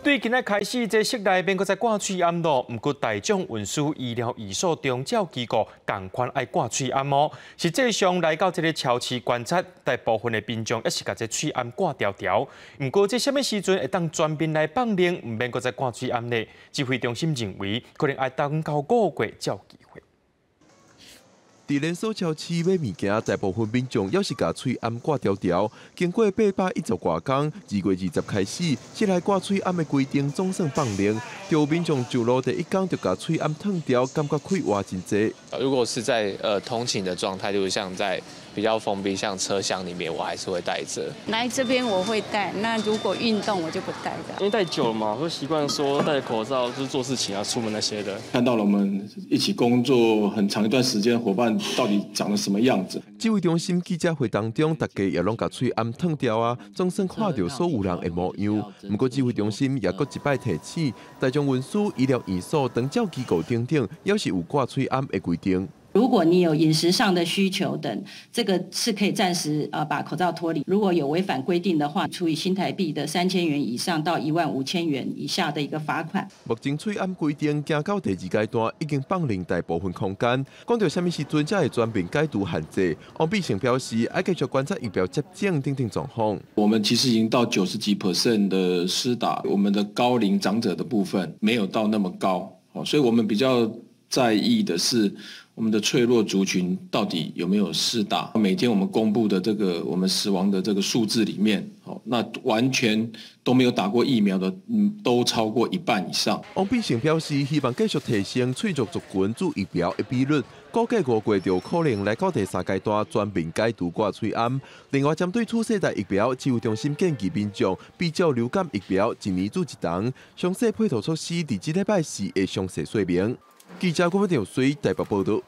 對今仔開始，這室內免閣再掛喙罨囉。毋過大眾運輸、醫療院所、長照機構仝款愛掛喙罨哦。實際上來到這个超市觀察，大部分的民眾也是共這喙罨掛牢牢。毋過這啥物時陣會當全面來放令，毋免閣再掛喙罨呢？指揮中心認為，可能愛等到5月才有機會。佇連鎖超市買物件，大部分民眾猶是共喙罨掛牢牢。經過810外工，2月20開始，室內掛喙罨的規定總算放令。就有民眾上路第一工就共喙罨脫掉，感覺快活真濟。如果是在通勤的狀態，就是像在比較封閉，像車廂裡面，我還是會戴著。來這邊我會戴，那如果運動我就不戴的。因為戴久了嘛，會習慣說戴口罩就是做事情啊、出門那些的。看到了我們一起工作很長一段時間夥伴到底長得什麼樣子？指揮中心記者會當中，大家也攏共喙罨脫掉啊，總算看著所有人的模樣。毋過指揮中心也閣一擺提醒，大眾運輸、醫療院所、長照機構等等，猶是有掛喙罨的規定。如果你有飲食上的需求等，這個是可以暫時把口罩脫離。如果有違反規定的話，處以新台幣的3000元以上到15,000元以下的一個罰款。目前喙罨規定行到第二階段，已經放令大部分空間。講著啥物時陣才會全面解除限制？王必勝表示，愛繼續觀察疫苗接種等等狀況。我們其實已經到90幾 percent 的施打，我們的高齡長者的部分沒有到那麼高，所以我們比較在意的是我們的脆弱族群到底有沒有施打？每天我們公布的這個我們死亡的這個數字裡面，那完全都沒有打過疫苗的，都超過一半以上。王必勝表示，希望繼續提升脆弱族群注疫苗的比率，估計5月就可能來到第三階段全面解除掛喙罨。另外，針對次世代疫苗，指揮中心建議民眾比照流感疫苗，一年注一針。詳細配套措施佇這禮拜四會詳細說明。記者郭文條水台北報導。